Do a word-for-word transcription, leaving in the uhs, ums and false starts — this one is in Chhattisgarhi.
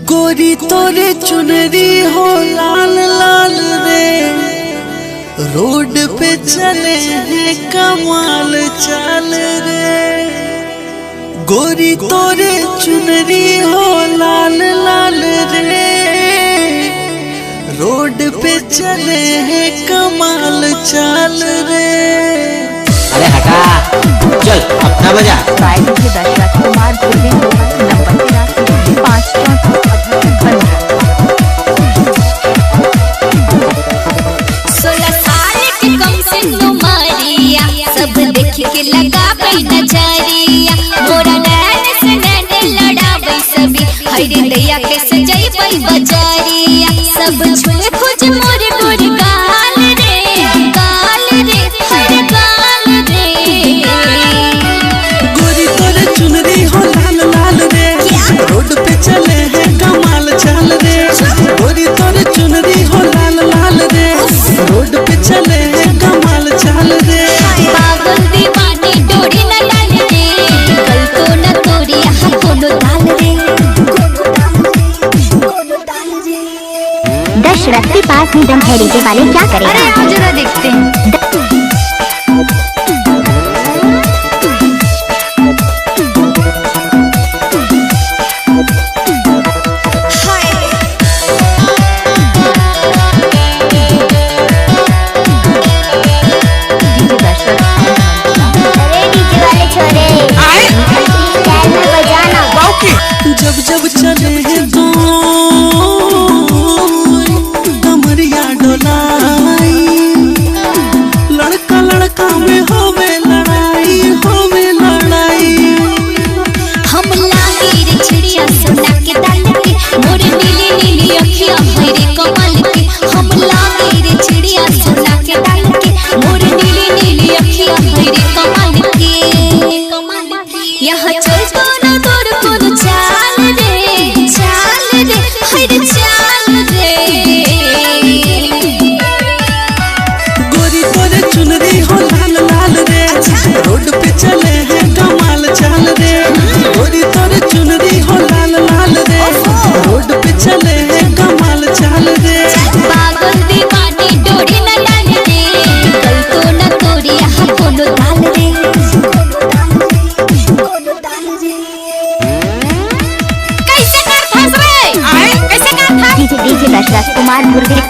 गोरी तोरे चुनरी हो लाल लाल रे, रोड पे चले हैं कमाल चाल रे। गोरी तोरे चुनरी हो लाल लाल रे, रोड पे चले हैं कमाल चाल रे। अरे हटा, चल अपना बजा। By DJ Dashrath Kumar, Gurvind Mohan, number तिरासी, पाँच चौंतीस, अभ्यर्थी बन गया। सोलह साल के कम से उमरिया, सब देख के लगावे नजरिया। मोरा नैन से नैन लड़ावे सभी, हाय रे दैया कैसे जइबै बजरिया। सब छुए खोज मोर गोर गाल रे, गाल रे, हर गाल रे। गोरी तोरे चुनरी हो लाल लाल रे, रोड पे चले हैं कमाल चाल रे। गोरी तोरे चुनरी हो लाल लाल रे, रोड पे चले हैं कमाल चाल रे। पागल दीवानी डोरी न डाल रे, कल तो न तोरी यहाँ कोनो दाल रे। दशरथ के पास ही दम है, डीजे वाले क्या करें? अरे आओ जरा देखते हैं। DJ दशरथ। अरे डीजे वाले छोरे, आए? स्टाइल में बजाना। जब जब चले हैं तो कमरिया डोलाई, लड़का लड़का में होवे लड़ाई, होवे लड़ाई। हम लागे रे चिड़िया सोना के दाल के, मोर नीली नीली अखिया भैरे कमल के। हम लागे रे चिड़िया सोना के दाल के, मोर नीली नीली अखिया भैरे कमल के। यहाँ चल तो ना तोर कोनो चाल रे, चाल रे, हर चाल रे। गोरी तोरे चुनरी हो लाल लाल रे, रोड पे चले हैं कमाल चाल रे। गोरी तोरे चुनरी हो लाल लाल रे, रोड पे चले हैं कमाल चाल रे। पागल दीवानी डोरी न डाल रे, कल तो न तोरी यहाँ कोनो दाल रे। कैसे कर फंस रे? आए? कैसे कर फंस? DJ, DJ दशरथ कुमार मुर्गे।